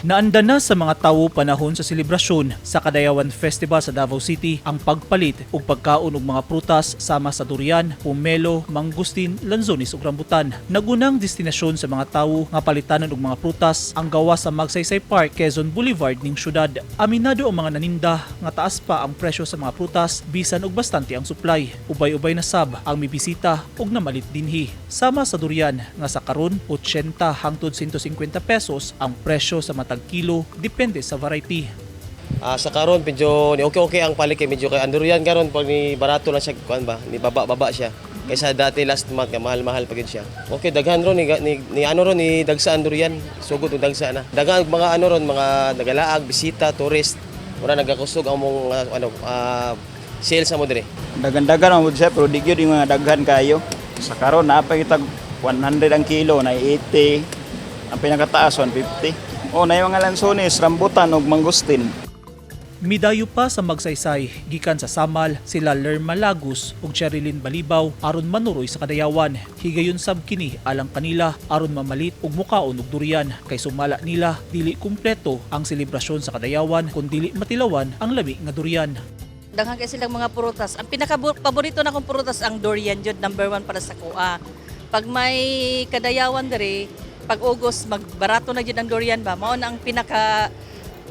Naanda na sa mga tawo panahon sa selebrasyon sa Kadayawan Festival sa Davao City ang pagpalit ug pagkaon og mga prutas sama sa durian, pomelo, mangustin, lanzones ug rambutan. Nagunang destinasyon sa mga tawo nga palitanon og mga prutas ang gawas sa Magsaysay Park, Quezon Boulevard ning syudad. Aminado ang mga naninda nga taas pa ang presyo sa mga prutas bisan og bastante ang supply. Ubay-ubay na sab ang mibisita ug namalit dinhi. Sama sa durian nga sa karon 80 hangtod 150 pesos ang presyo sa matag kilo, depende sa variety. Ah, sa karon medyo ni okay okay ang palit kay medyo kay ang durian karon pag ni barato lang siya, kuan ba, ni baba baba siya. Kaysa dati last month nga mahal-mahal pa gid siya. Okay, daghan ron ni ano ron, ni dagsa ang durian, sugod og dagsa na. Daghan og mga ano ron, mga nagalaag, bisita, tourist. Mura nagakusog ang mong sales sa mo dire. Daghan-daghan ang siya pero di gyud yung mga daghan kayo. Sa karon naa pa kitag 100 ang kilo, na 80. Ang pinakataas 150. Oh, na yung mga lansones, rambutan ug mangustin. Midayo pa sa Magsaysay gikan sa Samal sila Lerma Lagos ug Cherilyn Balibaw aron manuroy sa Kadayawan. Higayon sab kini alang kanila aron mamalit ug mukaon og durian kay sumala nila dili kumpleto ang selebrasyon sa Kadayawan kun dili matilawan ang lami nga durian. Daghan kay silang mga prutas. Ang pinaka paborito na kong prutas ang durian jud, number one para sa kuha. Pag may Kadayawan diri, pag August magbarato na jud ang durian ba. Mao na ang pinaka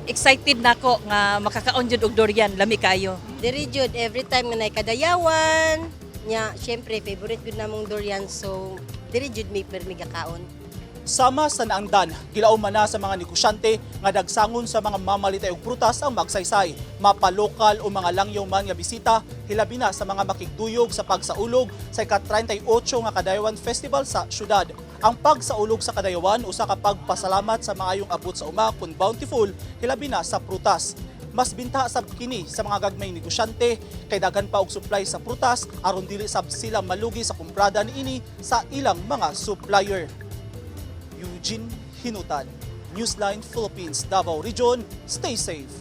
excited nako nga makakaon jud og durian, lami kayo. Diri jud every time nga naay Kadayawan, nya syempre favorite gud namong durian, so diri jud mi permi gakaon. Sama sa naangdan, gilauman na sa mga negosyante nga dagsangon sa mga mamalitay og prutas ang Magsaysay. Mapalokal o mga langyaw man nga bisita, hilabi na sa mga makigduyog sa pagsaulog sa ika-38 nga Kadayawan Festival sa syudad. Ang pagsaulog sa Kadayawan usa ka pagpasalamat sa maayong abot sa uma kun bountiful, hilabi na sa prutas. Mas binta sab kini sa mga gagmay negosyante kay daghan pa og supply sa prutas aron dili sab sila malugi sa kumprada niini sa ilang mga supplier. Eugene Hinutan, Newsline Philippines, Davao Region. Stay safe.